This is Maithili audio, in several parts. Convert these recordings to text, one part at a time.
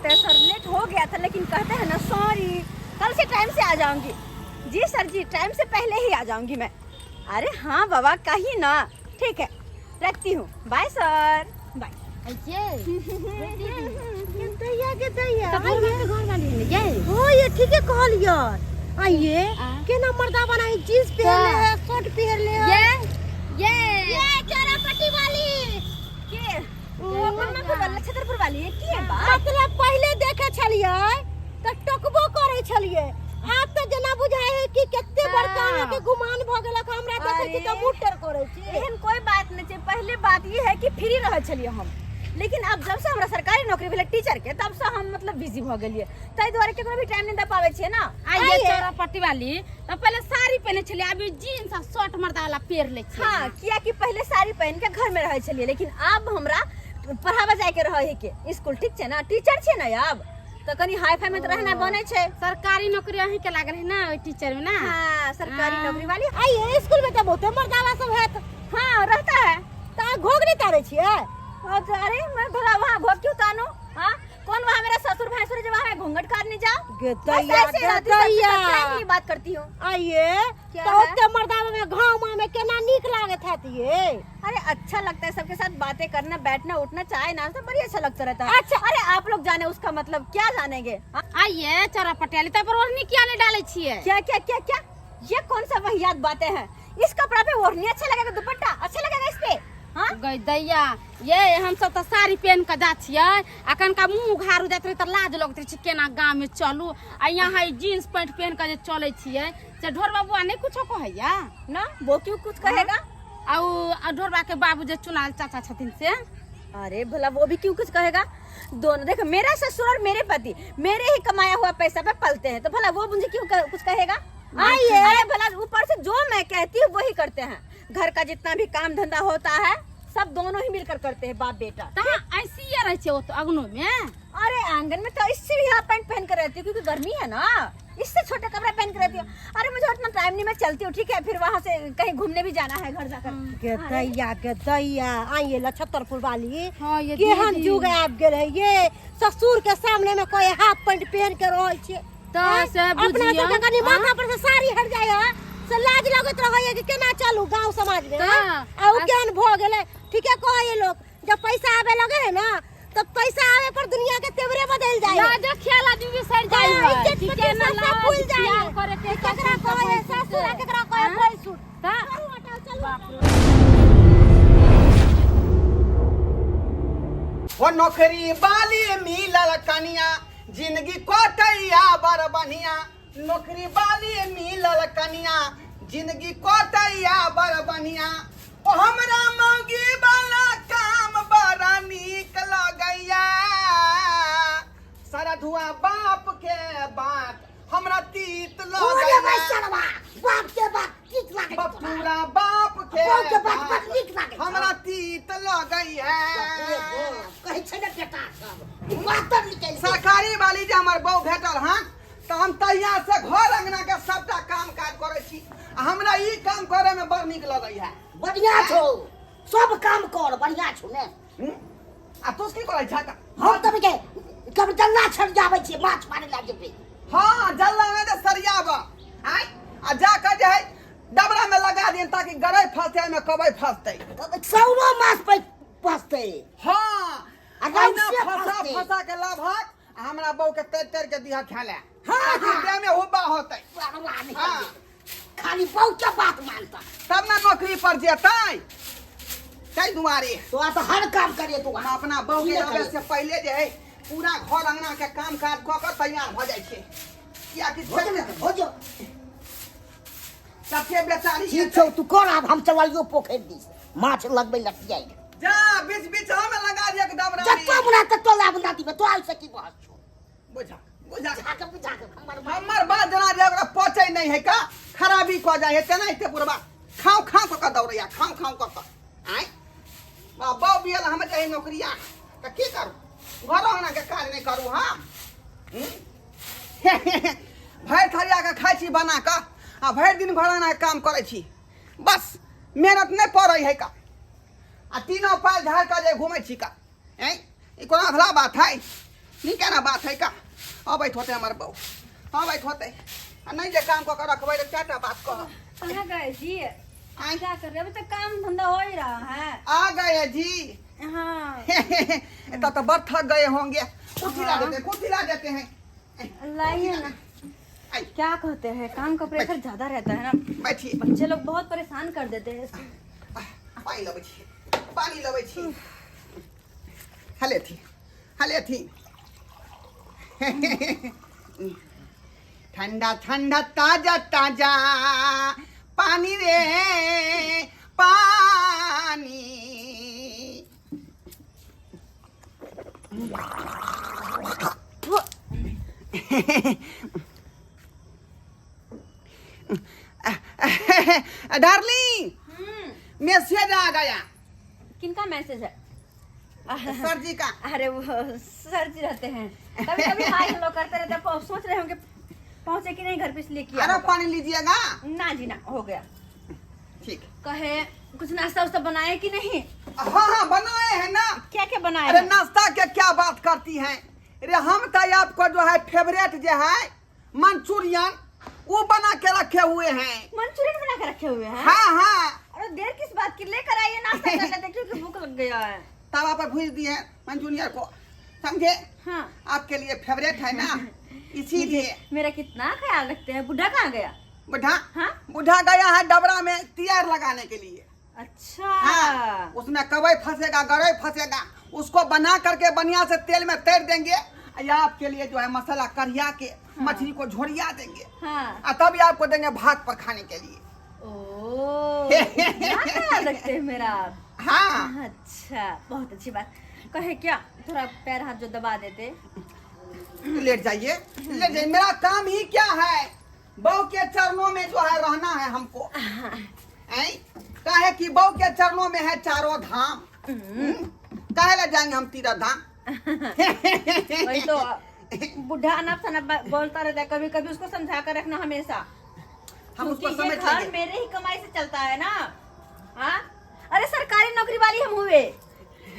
सकते हैं सर, लेट हो गया था, लेकिन कहते हैं ना सॉरी, कल से टाइम से आ जाऊंगी। जी सर जी, टाइम से पहले ही आ जाऊंगी मैं। अरे हाँ बाबा, कहीं ना, ठीक है, रखती हूँ, बाय सर, बाय। ये दैया के दैया। तऽ घर के घर वाली है ये। हो ये ठीके कहलियै। आइए आ। केना मर्दा बना है, जींस पहनले है, शर्ट पहनले है। ये ये ये चोरापट्टी वाली। के वो ब्रह्मपुर वाला, छतरपुर वाली है की है बात? मतलब पहिले देखे छलियै तऽ टकबो करै छलियै, आब तऽ जेना बुझाइ है कि कते बड़का हाँ। अहाँके गुमान भऽ गेलक, हमरा देखै छी तऽ अरे। मुँह टेढ़ करै छी। एहन कोई बात नहीं छै। पहले बात ये है कि फ्री रहै छलियै हम, लेकिन अब जब से हमरा सरकारी नौकरी भेलै टीचर के, तब से हम मतलब बिजी भऽ गेलियै, ताहि दुआरे केकरो भी टाइम नहीं दे पाबै छियै ना। आ ये चोरापट्टी वाली तऽ पहिले साड़ी पहिने छलियै, अभी जीन्स आ शर्ट मर्दा वाला पहिर लै छियै। हाँ, कियाकि पहिले साड़ी पहिन के घर में रहै छलियै, लेकिन आब हमरा पढ़ाबे जाय के रहै है के स्कूल, ठीक छै ना, टीचर छियै ना, आब तऽ कनि हाई फाई में तऽ रहना बनै छै। सरकारी नौकरी अहीं के लागल है ना ओहि टीचर में ना? हाँ, सरकारी हाँ। नौकरी वाली। आइए स्कूल में तऽ बहुते मर्दावा सब हैत। हाँ, रहता है। तऽ अहाँ घोघ नहि तारै छियै? और तो अरे मैं भला वहाँ घोघ क्यों तानू? हाँ, कौन वहाँ मेरा ससुर भैंसुर जो वहाँ मैं घूंघट काटने जाऊँ? गे बस दैया ऐसे गे रहती हूँ, सबके दैया। साथ फ्रेंडली बात करती हूँ। आइए क्या तऽ है? ओते मर्दावा में गाँव में केना नीक लागैत हैत ये? अरे अच्छा लगता है सबके साथ बातें करना, बैठना, उठना, चाय नाश्ता बड़ी अच्छा लगता रहता है। अच्छा। अरे आप लोग जाने उसका मतलब क्या जानेंगे? हाँ? आइए चोरापट्टी वाली, तब पर ओढ़नी किया नहीं डालै छियै? क्या क्या क्या क्या, ये कौन सा वाहियात बातें हैं? इस कपड़ा पे ओढ़नी अच्छा लगेगा, दुपट्टा अच्छा लगेगा इस पे? हाँ। गई दैया, ये हम सब तऽ साड़ी पहन के जा छियै, आ कनका मुँह उघारू जाइत रहै तऽ लाज लगैत रहै छै केना गाँव में चलू, आ यहाँ ई जीन्स पैंट पहन के जे चलै छियै से ढोरबा बुआ नहि कुछो कहैया? ना, वो क्यों कुछ कहेगा? आ उ आ ढोरबा के बाबू जे चुनाल चाचा छथिन से? अरे भला वो भी क्यों कुछ कहेगा? दोनों देखो, मेरा ससुर और मेरे पति मेरे ही कमाया हुआ पैसा पे पलते हैं, तो भला वो मुझे क्यों कुछ कहेगा? आइए। अरे भला ऊपर से जो मैं कहती हूँ वही करते हैं, घर का जितना भी काम धंधा होता है सब दोनों ही मिलकर करते हैं, बाप बेटा। तऽ ऐसी रहै छै ओतऽ अगनो में? अरे आंगन में तो इससे भी हाफ पैंट पहन कर रहती हूँ, क्योंकि गर्मी है ना, इससे छोटा कपड़ा पहन कर रहती हूँ। अरे मुझे उतना टाइम नहीं, मैं चलती हूँ, ठीक है, फिर वहाँ से कहीं घूमने भी जाना है घर जाकर। गे दैया गे दैया, आइए लछतरपुर वाली। हाँ, ये केहन दीदी। युग आबि गेल है ये, ससुर के सामने में कोई हाफ पैंट पहन के रहै छै। तऽ से अपना बुझियौ। सबके कनि माथा पर से साड़ी हट जाय है से लाज लगैत रहै है कि केना चलू गांव समाज में। तऽ, आ उ केहन भऽ गेलै। ठीके कहै लोक, जब पैसा आबे लगे है ना तब पैसा आवे पर दुनिया के तेवरे बदल जाए है। लाजो ख्याल आदमी बिसरि जाइ हाँ, है। इज्जत कि प्रतिष्ठा केना सब लाज भूल जाइ ख्याल है। करे के कि केकरा ससुर कहै है भैंसुर ससुर आ से। केकरा कहै है हाँ? भैंसुर। तऽ चलू हटाउ, चलू हटाउ। ओ नौकरी वाली मिलल कनिया, जिंदगी कटैया बड़ बढ़िया। नौकरी वाली मिलल कनिया, जिंदगी कटैया बड़ बढ़िया। ओ हमरा मौगी वाला काम बड़ा नीक लगैया, सारा धुआं बाप के बात हमरा तीत ओरे भाई लगैया। सरवा, बाप के बात तीत लागै छौ तोरा। बपूरा बाप के बाप के बात बात बड़ नीक लागै छौ। हमरा तीत लगैया। कहै छै ने बेटा सब ई बात निकलि गेल। सरकारी वाली जे हमर बहू भेटल हँ तऽ हम तहिया से घर अंगना के सबटा काम काज करै छी, आ हमरा ई काम करे में बड़ नीक लगैया। बढ़िया छौ, सब काम कर, बढ़िया छौ ने। हूँ? आ तू की करै छह? हम तऽ के कभी जल्ला छड़ियाबै छियै, माछ मारै लए जेबै। हाँ, जल्ला में तऽ सरियाब आय, आ जा कऽ जे है डबरा में लगा दियन ताकि गरई फंसते, ओहिमे कबई फंसते। सौरो माछ पे फंसते। हाँ, आ अहिना रौसे फंसा फंसते। फंसा के लाभक आ हमरा बहू के तर तर के दिह खाय ले। हाँ, ताकि हाँ। देह में हुब्बा होतै। अरवा नहीं हाँ। खाली बहू के बात मानता तब ना नौकरी पर जेतै, ताहि दुआरे। तो तऽ हर काम करे तू। हम अपना बहू के की आबै करे? से पहिले जे है पूरा घर अंगना के काम काज कऽ कऽ तैयार भऽ जाइ छै, कियाकि भोजन भोजन सबके बेचारी ठीक छौ, तू कर, आब हम चलियो पोखरि दिस माछ लगबै लटियाइ। जा बीच बीच में लगा दिया डबरा। जत्तो मुना तत्तो लाभ ना दिबे तो आइ से की बहस छौ? बुझा बुझा। बुझा के बुझा के हमर हमर बात जना जे ओकरा पचै नहीं है का खराबी कऽ जाइ है, तेना हेतै बुढ़बा खाओ खाओ कऽ कऽ दौड़ैया, खाओ खाओ कऽ कऽ। आँय बा बियल हम जाइ नौकरिया तऽ की करू? घर अंगना के काज नहि करू हम? भरि थरिया के खाइ छी बना कऽ, आ भरि दिन घर अंगना के काम करै छी, बस मेहनत नहि पड़ै है का, आ तीनों पाल झाड़ कऽ जे घूमै छी का। आँय ई कोनो अधला बात है? नीक ना बात है का? अबैत होते हमर बहू, अबैत होते। आ नहीं जे काम कऽ के रखबै तऽ चारिटा बात कहब। कहाँ गए जी? आँय? क्या कर रहे हो? अभी तो काम धंधा हो ही रहा है। आ गए जी? हाँ। तब तो बड़ थक गए होंगे। कुर्सी ला देते हैं, कुर्सी ला देते हैं। लाइए ना। आई। क्या कहते हैं, काम का प्रेशर ज्यादा रहता है ना। बैठिए। बच्चे लोग बहुत परेशान कर देते हैं। पानी लबै छी, पानी लबै छी। हले थी, हले थी। ठंडा ठंडा ताजा ताजा पानी रे पानी। डार्लिंग, मैसेज आ गया। किनका मैसेज है? सर जी का। अरे वो सर जी रहते हैं, कभी कभी हाय हेलो करते रहते हैं। सोच रहे होंगे पहुंचे कि नहीं घर पे, इसलिए किया अरे होगा। पानी लीजिएगा। ना जी ना, हो गया। ठीक। कहे कुछ नाश्ता उस्ता बनाए कि नहीं? हाँ हाँ, बनाए हैं ना। क्या क्या बनाए अरे हैं? नाश्ता के क्या बात करती हैं अरे, हम तो आपको जो है फेवरेट जो है मंचूरियन वो बना के रखे हुए हैं। मंचूरियन बना के रखे हुए हैं? हाँ हाँ। अरे देर किस बात की, लेकर आइए, नाश्ता कर लेते हैं, क्योंकि भूख लग गया है। तवा पर भूज दिए मंचूरियन को, समझे? हाँ। आपके लिए फेवरेट है ना, इसीलिए। मेरा कितना ख्याल रखते हैं। बुढ़ा कहाँ गया? बुढ़ा? हाँ? बुढ़ा गया है डबरा में तियार लगाने के लिए। अच्छा। हाँ, उसमें कवई फंसेगा, गरई फंसेगा, उसको बना करके बढ़िया से तेल में तैर देंगे। या आपके लिए जो है मसाला करिया के मछली को झोरिया देंगे। हाँ। और तभी आपको देंगे भात पर खाने के लिए। ओ, इतना ख्याल रखते हैं मेरा आप। हाँ। अच्छा, बहुत अच्छी बात। कहे क्या, थोड़ा पैर हाथ जो दबा देते। लेट जाइए, लेट जाइए। मेरा काम ही क्या है, बहू के चरणों में जो है रहना है हमको। ऐं? काहे कि बहू के चरणों में है चारों धाम। काहे ला जाएंगे हम तीरथ धाम? वही तो, बुढ़ा अनाप शनाप बोलता रहता है कभी कभी, उसको समझा कर रखना हमेशा। हम उसको क्योंकि ये समझ घर लेंगे। मेरे ही कमाई से चलता है ना। हाँ, अरे सरकारी नौकरी वाली हम हुए।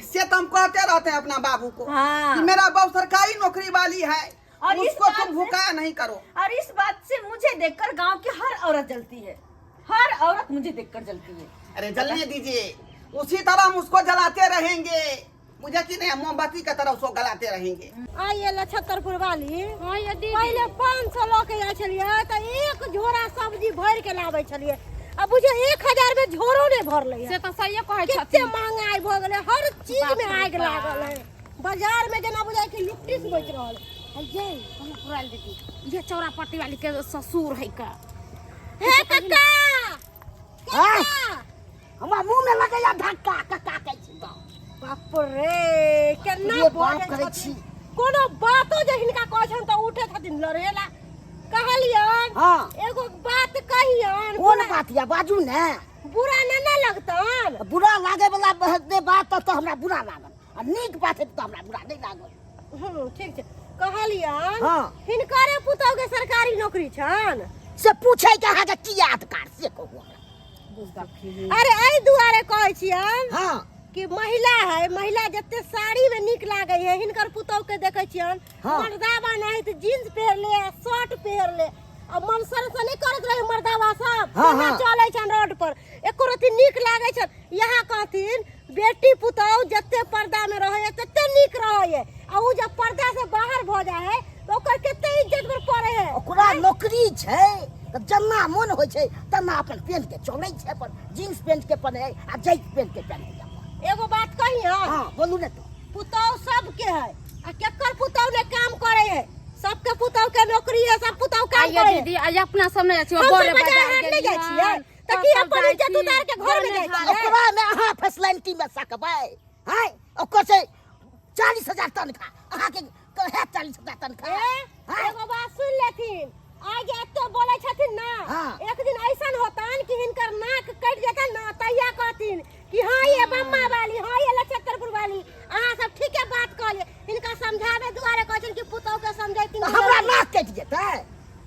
से तो हम कहते रहते हैं अपना बाबू को हाँ। कि मेरा बहू सरकारी नौकरी वाली है और इस उसको बात तुम से- भूखा नहीं करो। और इस बात से मुझे देखकर गांव की हर औरत जलती है, हर औरत मुझे देखकर जलती है। अरे जलने दीजिए, उसी तरह हम उसको जलाते रहेंगे, मुझे कि नहीं, हम मोमबत्ती की तरह उसको गलाते रहेंगे। आइए लछत्तरपुर वाली। हाँ ये दीदी। पहिले 500 लऽ के जाइ छलियै तऽ एक झोरा सब्जी भरि के लाबै छलियै, आ बुझियौ 1000 में झोरो नहि भरलै से तऽ सहिए कहै कते छथिन। महंगाई भऽ गेलै, हर चीज में बाप रे आगि बाप। लागल है। बाजार में जेना बुझाइ कि लुट्टी से बचि रहल है। ये पुराल दीदी, ये चौरा पट्टी वाली के ससुर है का? हे कक्का, आँय? कक्का। हमरा मुंह में लगैया धक्का, कक्का कहै छी तऽ। बाप रे, केना रे बाप बजै करै छथिन। छी। कोनो बातो जे हिनका कहै छनि तऽ उठै छथिन लड़ेला। कहलियन हाँ। एगो बात कहियन। कोन बात या, बाजू ने। बुरा न ने लगतन? बुरा लागे वाला हेतै बात तऽ हमरा बुरा लागल, आ नीक बात हेतै तऽ हमरा बुरा नहि लागल। ठीक छै। कहलियन हाँ। हिनकरे पुतहु के सरकारी नौकरी छनि? से पूछै के अहाँके की अधिकार, से कहू हमरा। अरे एहि दुआरे कहै छियन हाँ। कि महिला है, महिला जते साड़ी में नीक लागे है, हिनकर पुतहु के देखे छियन हाँ। मर्दाबा नहीं तो जींस पहिर ले, शर्ट पहिर ले, आ मन सर से नहीं करत रहे मर्दाबा सब हाँ, केना हाँ। चले छन रोड पर, एको रति नीक लागे छन। यहाँ कहथिन बेटी पुतहु जते पर्दा में रहे है तते नीक रहे है, आ उ जब पर्दा से बाहर भ जाए है तो ओकर कते इज्जत पर पड़े है। ओकरा नौकरी छै तऽ जेना मन होइ छै तेना अपन पेंट के चलै छै, अपन जींस पेंट के पहिनै आ जैक पेंट के पहिनै। एगो बात कही? हाँ बोलू ने। तो पुतहु सबके है, आ केकर पुतहु ने काम करे है? सबके पुतहु के नौकरी है, सब पुतहु काम आइए करे है। दीदी, आइए अपना सब नहीं जाइ छियै, हम बड़े सब बाजार बाजार हाट नहि जाइ गेलियै। छियै, तऽ की सब अपन जाइ इज्जत छी, उतार के घर में जाइ छियै? ओकरा में अहाँ फैसिलिटी में सकबै हैं? ओकर छै 40,000 तनख्वाह, अहाँके है 40,000 तनख्वाह? ए, हैं? एगो बात सुन लेथिन, आइ जे एते बोलै छथिन ना, हाँ। एक दिन ऐसन होतन कि हिनकर नाक कटि जेतन ना, तहिया कहथिन कि हाँ ये बम्मा वाली, हाँ ये लछत्तरपुर वाली, अहाँ सब ठीके बात कहलियै। हिनका समझाबै दुआरे कहै छथिन कि पुतहु के समझैथिन। तऽ हमरा नाक कटि जेतै?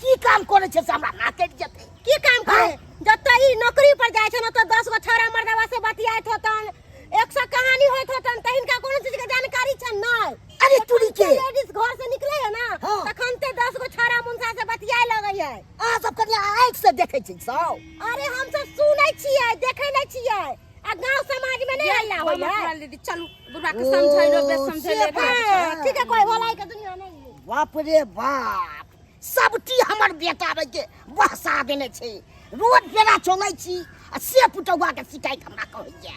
की काम करै छै से हमरा नाक कटि जेतै? की काम करे? जतऽ ई नौकरी पर जाइ छन ओतऽ 10 गो छौड़ा मर्दवा से बतियाइत होतन, 100 कहानी होइत होतन, तऽ हिनका कोनो चीज के जानकारी छन नहि। अरे तुरी के लेडीज घर से निकले है ना हाँ। तखन ते 10 गो छाड़ा मुंसा से बतियाए लगे है। अहाँ सब कनिया आँखि से देखै छी सब? अरे हम सब सुनै छियै, देखै नै छियै। आ गांव समाज में नहीं हल्ला होय है। दीदी चलू बुढ़वा के समझैलो बे समझैलो। से बात। ठीक है, कोई भलाई के दुनिया नहीं है। बाप रे बाप, सबटी हमर बेटा के बहसा देने छै। रोज बेरा चलै छी आ से पुतौआ के शिकायत हमरा कहैया।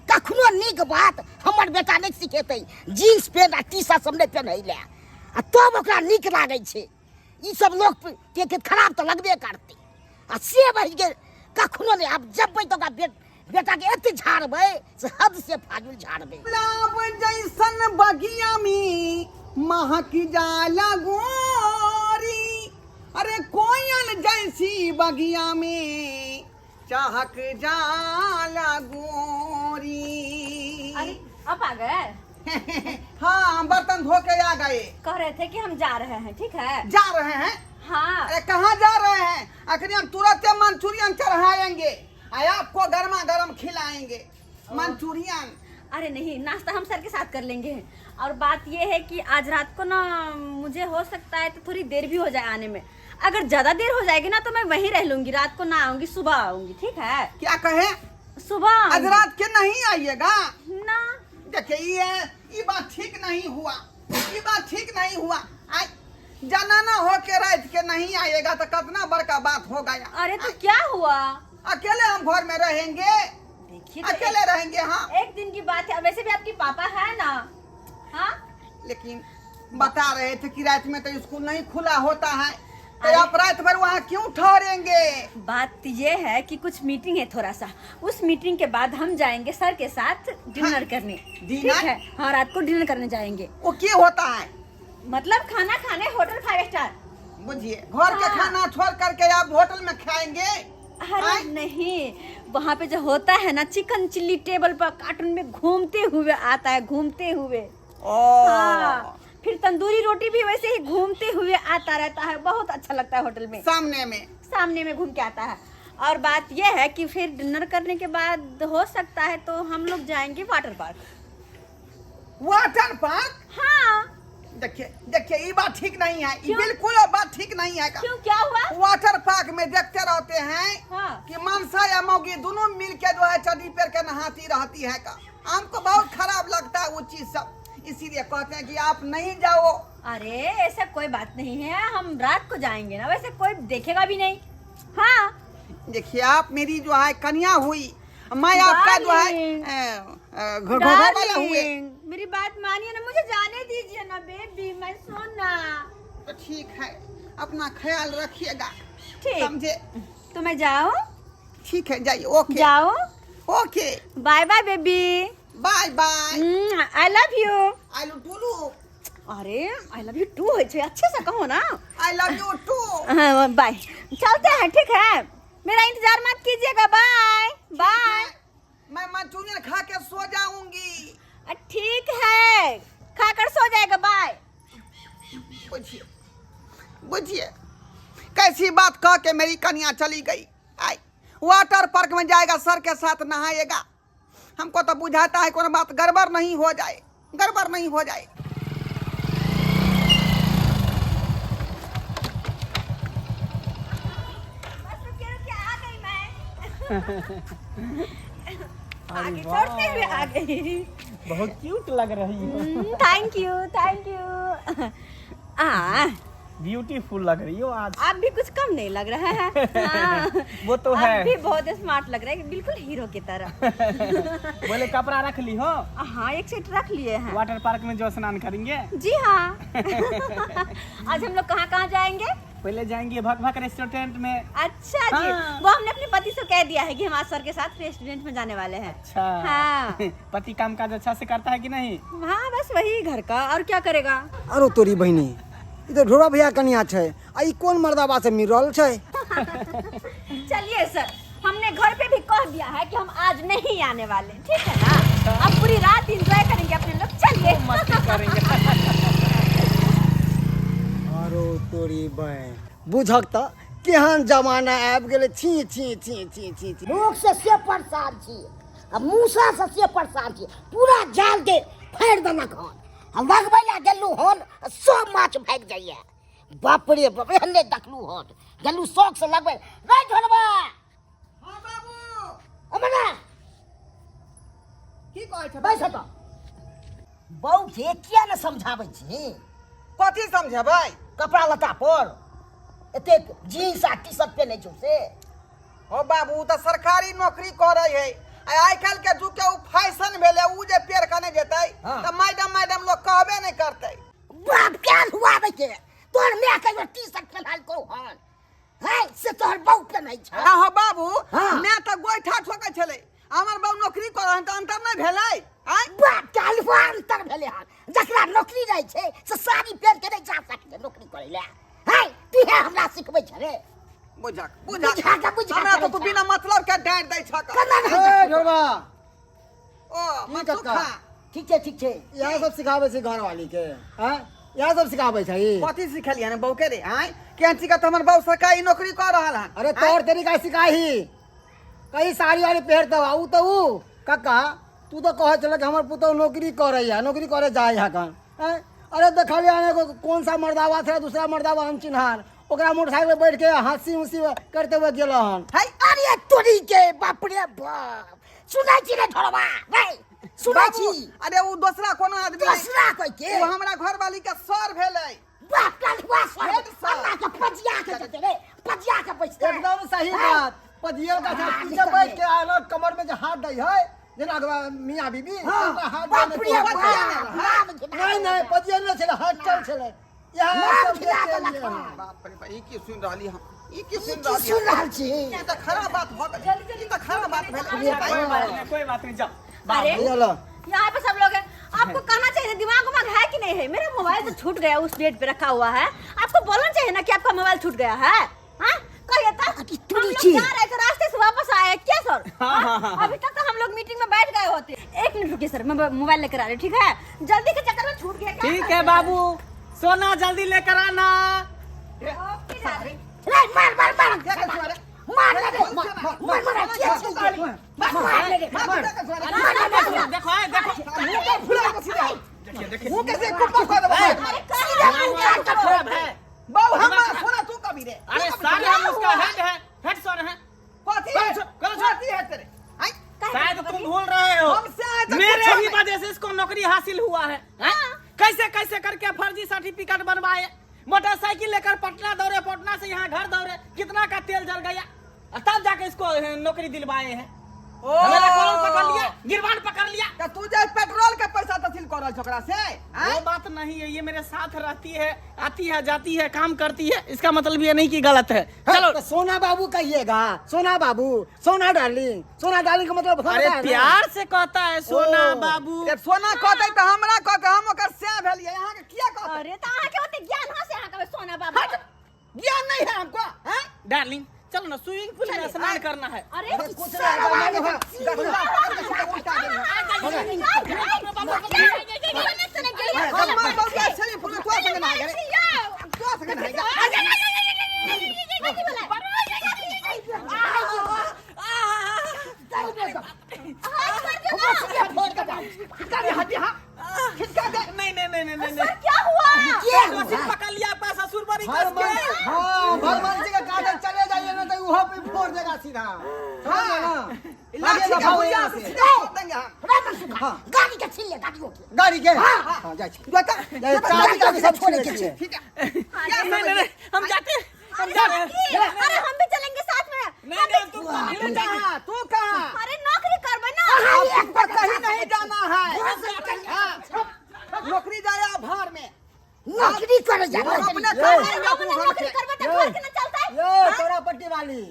कखनो नीक बात हमर बेटा नहि सिखेतै। जीन्स पेंट आ टी शर्ट सब नहि पेन्है लए, आ तब ओकरा नीक लागै छै। ई सब लोक के के खराब तऽ लगबे करतै। आ से बहि के कखनो नहि। आब जबै तऽ ओकरा बेटा के एते झाड़बै से हद से फाजुल झाड़बै। गुलाब जैसन बगिया में महक जाला गोरी, अरे कोयल जैसी बगिया में चाहक जाला गोरी। अरे अब आ गए? हाँ, बर्तन धो के आ गए। कह रहे थे कि हम जा रहे हैं, ठीक है? जा रहे हैं? हाँ। अरे कहाँ जा रहे हैं? आखिर हम तुरंत मंचूरियन चढ़ाएंगे और आपको गर्मा गर्म खिलाएंगे मंचूरियन। अरे नहीं, नाश्ता हम सर के साथ कर लेंगे। और बात ये है कि आज रात को ना मुझे हो सकता है तो थोड़ी देर भी हो जाए आने में। अगर ज्यादा देर हो जाएगी ना तो मैं वहीं रह लूंगी, रात को ना आऊंगी, सुबह आऊंगी, ठीक है? क्या कहे? सुबह आज आऊंगी। रात के नहीं आइएगा ना? देखिए ये बात ठीक नहीं हुआ, ये बात ठीक नहीं हुआ। आज जनाना हो के रात के नहीं आएगा तो कितना बड़का बात हो गया। अरे तो क्या हुआ? अकेले हम घर में रहेंगे। देखिए तो अकेले रहेंगे। हाँ, एक दिन की बात है, वैसे भी आपकी पापा है ना। हाँ, लेकिन बता रहे थे कि रात में तो स्कूल नहीं खुला होता है, तो आप रात भर वहाँ क्यों ठहरेंगे? बात ये है कि कुछ मीटिंग है थोड़ा सा, उस मीटिंग के बाद हम जाएंगे सर के साथ डिनर हाँ, करने। डिनर? ठीक है, हाँ, रात को डिनर करने जाएंगे। वो क्या होता है? मतलब खाना खाने, होटल 5 स्टार। बुझिए, घर के हाँ। खाना छोड़ करके आप होटल में खाएंगे? अरे नहीं, वहाँ पे जो होता है ना चिकन चिल्ली टेबल पर कार्टून में घूमते हुए आता है, घूमते हुए। ओ। हाँ, फिर तंदूरी रोटी भी वैसे ही घूमते हुए आता रहता है, बहुत अच्छा लगता है होटल में। सामने में, सामने में घूम के आता है। और बात यह है कि फिर डिनर करने के बाद हो सकता है तो हम लोग जाएंगे वाटर पार्क। Water park? हाँ। देखिए देखिए, ये बात ठीक नहीं है, ये बिल्कुल बात ठीक नहीं है। क्यों, क्या हुआ? वाटर पार्क में देखते रहते हैं हाँ। कि मनसा या मौगी दोनों मिल के जो है चड्डी पेर के नहाती रहती है का। हमको बहुत खराब लगता है वो चीज सब, इसीलिए कहते हैं कि आप नहीं जाओ। अरे ऐसा कोई बात नहीं है, हम रात को जाएंगे ना, वैसे कोई देखेगा भी नहीं। हाँ देखिए, आप मेरी जो है कन्या हुई, मैं आपका जो है घोड़ा वाला हुए। मेरी बात मानिए ना, मुझे जाने दीजिए ना बेबी, मैं सोना। तो ठीक है, अपना ख्याल रखिएगा, ठीक समझे? तो मैं जाऊँ? ठीक है, जाइए। ओके, जाओ। Okay, bye bye baby. Bye bye. I love you. I love you. अरे I love you to है, अच्छे से कहो ना। I love you too. Bye, चलते हैं, ठीक है? मेरा इंतजार मत कीजिएगा, बाय बाय। मैं मंचूरियन खा के सो जाऊंगी। ठीक है, खाकर सो जाएगा, बाय। बुझिए बुझिए, कैसी बात कह के मेरी कन्या चली गई। आई वाटर पार्क में जाएगा, सर के साथ नहाएगा। हमको तो बुझाता है कोई बात गड़बड़ नहीं हो जाए, गड़बड़ नहीं हो जाए। बस रुकिए रुकिए, आ गई मैं। आगे छोड़ते हुए आ गई। बहुत क्यूट लग रही हो। Thank you thank you. आ beautiful लग रही हो आज। आप भी कुछ कम नहीं लग रहा है। हाँ। वो तो आप है। भी बहुत स्मार्ट लग रहे हैं, बिल्कुल हीरो की तरह। बोले कपड़ा रख ली हो? हाँ, एक सेट रख लिए हैं। वाटर पार्क में जो स्नान करेंगे। जी हाँ। आज हम लोग कहाँ कहाँ जाएंगे? पहले जाएंगे भक भक रेस्टोरेंट में। अच्छा जी, हाँ। वो हमने अपने पति से कह दिया है कि हम आज सर के साथ रेस्टोरेंट में जाने वाले हैं। अच्छा। हाँ। पति काम काज अच्छा से करता है कि नहीं? हाँ, बस वही घर का, और क्या करेगा। अरे तोरी बहिनी, ई तो ढोरा भैया कनिया छै, आ ई कोन मर्दाबा से मिल रहल छै? चलिए सर, हमने घर पे भी कह दिया है कि हम आज नहीं आने वाले, ठीक है ना? अब पूरी रात एंजॉय करेंगे अपने लोग, चलिए। मस्ती करेंगे। अरे तोरी बहिन, बुझक त केहन जमाना आबि गेलै। छी छी छी छी छी छी। लोक से से परेशान छी आ मूसा से से परेशान छी, पूरा जाल के फाड़ि देलक हन। आ लगबै लए गेलहुँ हन आ सब माछ भागि जाइए। बाप रे बाप, एहन नहि देखलहुँ हन। गेलहुँ शौकसँ लगबै रे ढोरबा। हाँ बाबू। अमना की कहै छै? बैस हटऽ। बहू के किया ने समझाबै छी? कथी समझेबै? कपड़ा लत्ता पर एतेक जीन्स आ टी शर्ट पेन्है छौ से। ओ बाबू, ओ तऽ सरकारी नौकरी करै है आ आइ काल्हि के जुग के ओ फैशन भेलै, ओ जे पेड़ के नहि जेतै तऽ मैडम मैडम लोग कहबे नहि करतै। बाप के हुआबै के तोहर माय कहियो टी शर्ट पेन्हलकौ हन? है से तोहर बहू पेन्है छै। हाँ हो बाबू, हाँ। मैं तऽ गोइठा ठोकै छलै, हमर बाबू नौकरी करै हन तऽ अंतर नहि भेलै? आँय? बाप के हलुआ अंतर भेलै हन। जकरा नौकरी रहै छै से साड़ी पहिर के नहि जा सकै छै नौकरी करै लए। है तू हे हमरा सिखबै छ रे? बुझक बुझक बुझा के बुझा हमरा करै तऽ तू छह। बिना मतलब के डाँटि दै छक। केना नहि ए हेतै? ढोरबा। ओ की मनसुखा। कक्का? ठीक छै, ठीक छै। इएह सब सिखाबै छै घरवाली के? आँय, इएह सब सिखाबै छै? कथी सिखेलियै हन बहू के रे? आँय, केहन छिकै तऽ हमर बहू सरकारी नौकरी कऽ रहल हन। अरे तौर तरीका सिखाही, कहीं साड़ी वाड़ी पहिरतौ आ उ तऽ उ। कक्का, तू तऽ कहै छल कि हमर पुतहु नौकरी करैया, नौकरी करे जाइ है कन। आँय, अरे देखलियै हन एगो कौन सा मर्दावा था, दूसरा मर्दावा अनचिन्हार, ओकरा मोटरसाइकिल पर बैठ के हंसी उसी करते हुए गेल हन। है अरे तोरी के बाप रे बाप, सुनै छी रे ढोरबा? रे सुनै बाबू, छी? अरे उ दोसरा कोनो आदमी नहि। दोसरा कोई के? उ हमरा घरवाली के सर भेलै। बाप रे बाप, सर हेड सर। अल्लाह के पजिया के जेतै रे, पजिया के बैसतै। एकदम सही हैं? बात, पजियल का हाँ, पीछे निकल बैठ रे। के आलो कमर में जो हाथ दै है, जेना अगवा मियाँ बीबी, हाँ, ओकरा हाथ बाप दै रे में बाप, नाम घिना नहीं, नहीं, देलक। पजियल नहीं छलै, हटल छलै। इएह नाम सब घिना देख के देलक। एलियै हन। बाप रे बाप, ई की सुनि रहली हम? ई की ई सुनि की रहली सुन हम? रहल छी? ई तऽ खराब बात भऽ गेलै, ई तऽ खराब बात भेलै। कोई बात नहीं, कोई बात नहीं, जाओ। अरे चलो। यहाँ पे सब लोग हैं, आपको कहना चाहिए, दिमाग उमाग है कि नहीं है? मेरा मोबाइल तो छूट गया, उस बेड पे रखा हुआ है। आपको बोलना चाहिए ना कि आपका मोबाइल छूट गया है। हाँ कहिए तो। अरे हम तुरी लोग छी। जा रहे थे, रास्ते से वापस आए क्या सर? हाँ, हाँ, हाँ, अभी तक तो हम लोग मीटिंग में बैठ गए होते। एक मिनट रुकिए सर, मैं मोबाइल लेकर आ रही हूँ, ठीक है? जल्दी के चक्कर में छूट गया। क्या ठीक करते है हैं? बाबू, सोना जल्दी लेकर आना। Okay, darling. रे मार मार मार क्या कर छुआ रे? मार रे, मार मार मार के छी? मार मार रे, मार मार मार मार। देखो ए, देखो। मुंह के फुला के सीधा मुंह के से कुप्पा खा देबो। सीधा मुंह काट के खराब है बाबू, हम सोना तू कभी रे। अरे सारे हम उसका हेड है, हेड सर है। कथी है? करो छोड़, करो छोड़। कथी है तेरे? आय शायद तुम भूल रहे हो, हमसे आज तक मेरे कुछ ही नहीं। वजह से इसको नौकरी हासिल हुआ है, हैं? कैसे कैसे करके फर्जी सर्टिफिकेट बनवाए, मोटरसाइकिल लेकर पटना दौड़े, पटना से यहाँ घर दौड़े, कितना का तेल जल गया, और तब जाके इसको नौकरी दिलवाए हैं। ओ हमारा कॉलर पकड़ लिया, गिरवान पकड़ लिया। त तू जे पेट्रोल के पैसा तसील कर रहल छोकरा से? आँय? वो बात नहीं है, ये मेरे साथ रहती है, आती है जाती है, काम करती है, इसका मतलब ये नहीं कि गलत है। चलो तो सोना बाबू कहिएगा, सोना बाबू, सोना डार्लिंग, सोना डार्लिंग का मतलब समझ अरे है ना? प्यार से कहता है सोना ओ। बाबू। ए, सोना कहतै तऽ हमरा कहतै, हम ओकर सैह भेलियै, अहाँके किया कहतै? अरे तऽ अहाँके ओते ज्ञान हँ से अहाँके सोना बाबू? ज्ञान नहीं है हमको, हैं? डार्लिंग चलो ना, स्विमिंग पूल में स्नान करना है। अरे कुछ नहीं, नहीं, गठुला पकड़ के सीधा उल्टा गेल है। मार बाबू के छली फुल तोरा संगे नहाय गेलै। तोरा संगे नहाय गेलै। खिसका दे हड्डी, हाँ खिसका दे। नहीं नहीं नहीं नहीं नहीं नहीं। क्या हुआ? के रस्सी पकड़ लिया आपका ससुर बड़ी हर कस के। मन, हाँ, भगवान जी के काटल चले जाइए ना तो वहाँ पे फोड़ देगा सीधा, समझ गए ना? लाठी आगे के दफा हो हुइया यहाँ से से। सीधा फोड़ देंगे हम। रे मनसुखा, गाड़ी के छीन ले, गाड़ियों के। गाड़ी के, हाँ, जाइ छी। जो तऽ- जाइ, चाबी ताबी सब छोड़े के छै। ठीक है। नहीं नहीं नहीं, हम जाते हैं, हम जा रहे हैं। अरे हम भी चलेंगे साथ में। नहीं नहीं, तुम नहीं तू जाएंगे। कहाँ? तू कहाँ? अरे नौकरी करबे ना। आपको कहीं नहीं जाना है। हाँ। नौकरी जाया भार में। नौकरी करे जा। हम अपने ये। कमाएंगे हम अपने घर नौकरी से। करबे तऽ घर के ना चलतै। ये तोरा पट्टी वाली,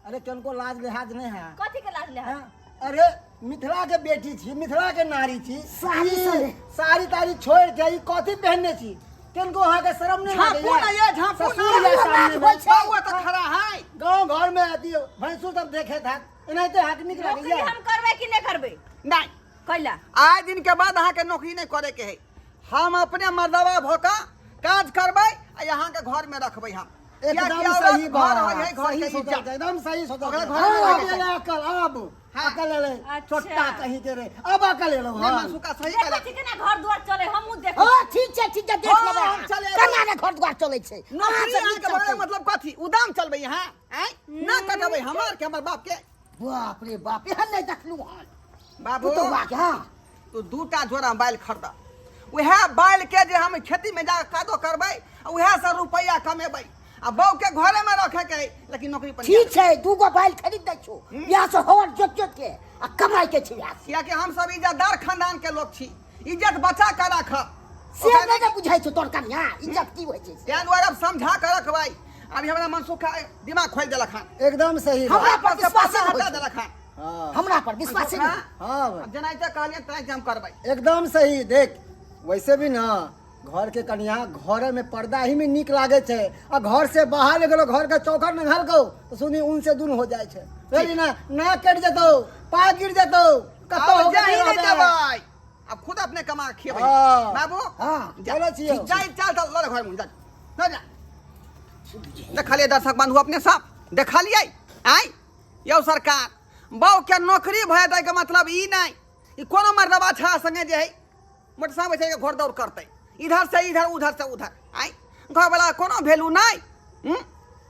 अरे किनको लाज लिहाज नहीं है? कथी के लाज ले? हाँ? अरे मिथिला के बेटी छी, मिथिला के नारी छी, साड़ी ई सब। साड़ी ताड़ी छोड़ के ई कथी पहनने छी? किनको अहाँ के शर्म नहीं झाँपू लागैया? ना ये, झाँपू ना। ससुर या सामने में। बाबू तऽ खड़ा है। गाँव घर में अथी भैंसुर सब देखे था, एनाहिते हाथ निक नौकरी लागैया। हम करबै कि नहि करबै? नहीं। कैला? आइ दिन के बाद अहाँके नौकरी नहीं करे के है। हम अपने मर्दवा भऽ कऽ काज करबै आ अहाँके घर में रखबै हम। एकदम कियाकि औरत सही घर बात, होइ है, घर सही के सोचल इज्जत। छै, एकदम सही सोचल ओकरा छै। घर में आब रखै छै। एलै अकल, आब। हाँ। अकल एलै। अच्छा। छोटा कहीं के रे, अब अकल एलौ। नहीं हन। मनसुखा सही देखो कहलक। ठीक है ना, घर द्वार चले हमहूँ देखो। हाँ, ठीक छै, ठीक छै, देख हाँ, लेबै हम अहाँ। चले एबै। केना ने घर द्वार चलै छै। अहाँ नौकरी से अहाँके नीक बड़े चलतै। मतलब कथी उदाम चलबै अहाँ आँय ना कटबै हमर के हमर बाप के। बाप रे बाप, एहन नहि देखलहुँ हन बाबू पुतौआ के। हाँ, तू दूटा जोड़ा बैल खरीद, उएह बैल के जे हम खेती में जाके कादो करबै आ उएह से रुपैआ कमेबै आ बहू के घरे में रखे के है, लेकिन नौकरी पर ठीक छै, दूगो बैल खरीद दै छौ, इएह से हर जोत जोत के आ कमाइ के छै इएह से। कियाकि हम सब इज्जतदार खानदान के लोग छी, इज्जत बचा के राखब। से नहि ने बुझै छौ तोर कनिया इज्जत की होइ छै से। तें दुआरे अब समझा के रखबै। अभी हमरा मनसुखा दिमाग खोलि देलक हन। एकदम सही बात। हमरा पर से विश्वास पैसा नहि होइ हटा छै। देलक हन। हाँ। हमरा पर विश्वास नहि। हाँ भाई। अब जेनाहिते कहलियै तेनाहिते हम करबै। एकदम सही। देख वैसे भी ना घर के कनिया घरे में पर्दा ही में नीक लागे छै, आ घर से बाहर गेलो घर के चौखट नंघाल गो तो सुनी उन से दून हो जाए छै। बुझली ना, ना कट जेतौ, पा गिर जेतौ, कतौ आब हो जाही के नहि रहबे। देबै, अब खुद अपने कमा के खियेबै। हाँ। बाबू हाँ। जा। चलै छियौ। जाई चल चल लऽ घर में जा लऽ जा। देखलियै दर्शक बंधु अपने सब देखलियै आँय यौ सरकार, बहू के नौकरी भऽ जेतै के मतलब ई नहि ई कोनो मर्दबा छड़ा संगे जे है मोटरसाइकिल बैठे के घोड़ दौड़ करतै, इधर से इधर उधर से उधर। आँय घरवला कोनो वैल्यू नहि।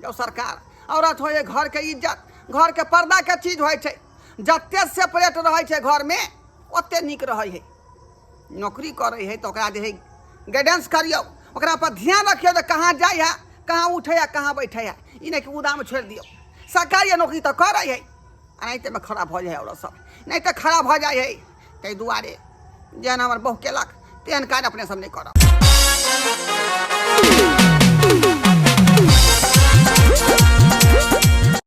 यौ सरकार, औरत होइ घर के इज्जत, घर के पर्दा के चीज होइ छै, जते सेपरेट रहै छै घरमे ओते नीक रहै है। नौकरी करै है तऽ ओकरा जे है गाइडेंस करियौ, ओकरा पर ध्यान रखियौ जे कहाँ जाइ है, कहाँ उठै है, कहाँ बैठै है। ई नहि कि उदामे छोड़ि दियौ। सरकारी नौकरी तऽ करै है, एनाहितेमे खराब भऽ जाइ है औरत सब, नहि तऽ खराब भऽ जाइ है। ताहि दुआरे जेहन हमर बहु केलक तेहन काज अपने सब नहि करब।